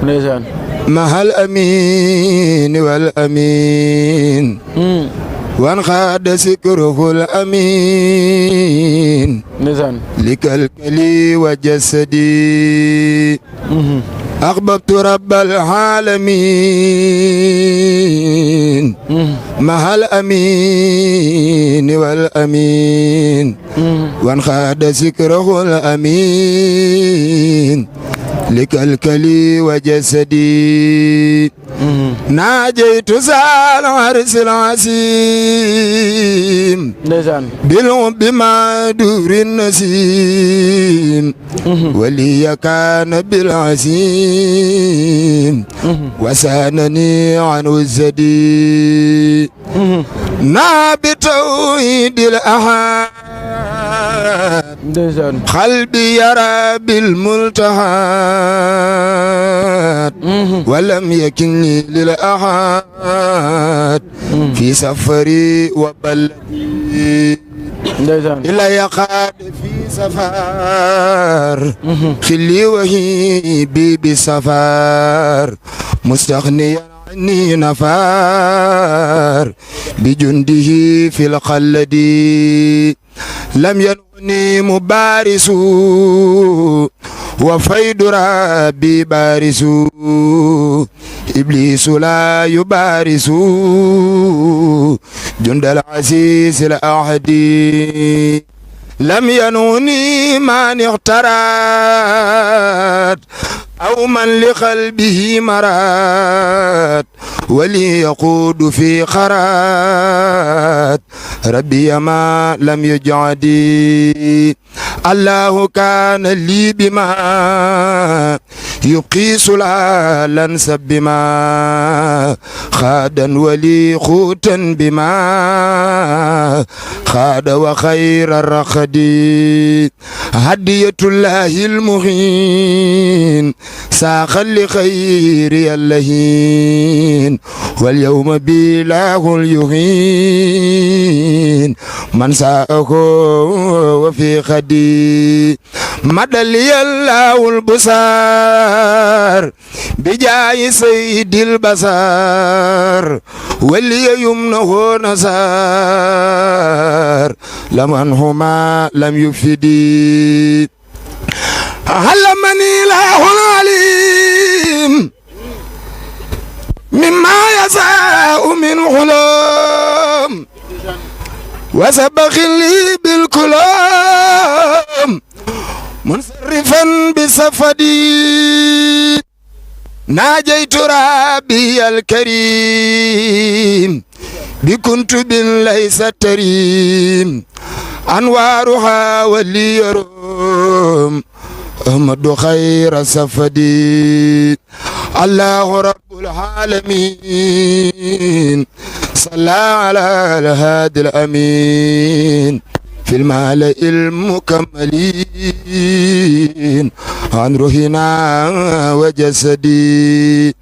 ndeysaan مع الأمين والأمين وانخاد سكره الأمين ndeysaan لكلكلي وجسدي أحببت رب العالمين مع الأمين والأمين وانخاد ذكره الأمين لكلكلي وجسدي ناجيت زال عرس العسيم ndeysaan بالحب مع دور النسيم ولي كان بالعزيم وسانني عن الزدي بتوحيد الأحد ndeysaan قلبي يرى بالملتحد ولم يكن للأحد في سفري وبلدي ndeysaan إلا يقاد في سفر خلي وهيبي بسفر مستغنيا عني نفار بجنده في الخلد لم ينوني مبارس وفيد ربي بارس إبليس لا يبارس جند العزيز الأحدي لم ينوني من اغترات أو من لقلبه مرات ولي يقود في خرات ربي ما لم يجعدي الله كان لي بما يبقي سلالا بما خادا ولي خوتا بما خاد وخير الرخد هدية الله المهين ساخا لخير اللهين واليوم بلاه اليهين من ساءه وفي خدي مدى لي الله البصار بجاي سيد البصار ولي يمنه نصار لمن هما لم يفدي علمني الله العليم مما يساء من علوم وسبخ لي بالكلام منصرفا بسفدي ناجيت ربي الكريم بكنتب ليس تريم أنوارها ولي يروم أحمد خير سفدي الله رب العالمين صلى على الهادي الأمين في الملأ المكملين عن روحنا وجسدي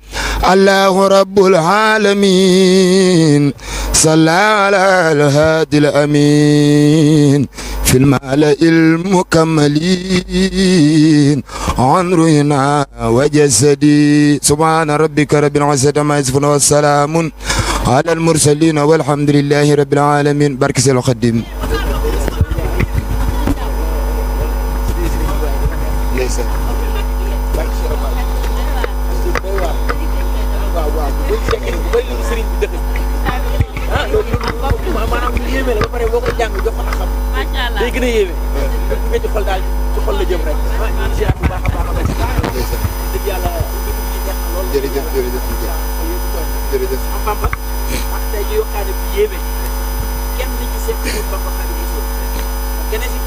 الله رب العالمين صلى على الهادي الأمين في الملأ المكملين عن روحنا وجسدي سبحان ربك رب العزة عما يصفون والسلام على المرسلين والحمد لله رب العالمين. بارك سيدي الخديم. day gën a yéeme bu ci xol daal ci xol la jëm rek ñu ziar bu baax a baax a baax dëgg yàlla jërëjëf jërëjëf jërëjëf Bamba ak tey ji yokkaane bu yéeme kenn ci seet Bamba Xaadimu Rasuul kenn ci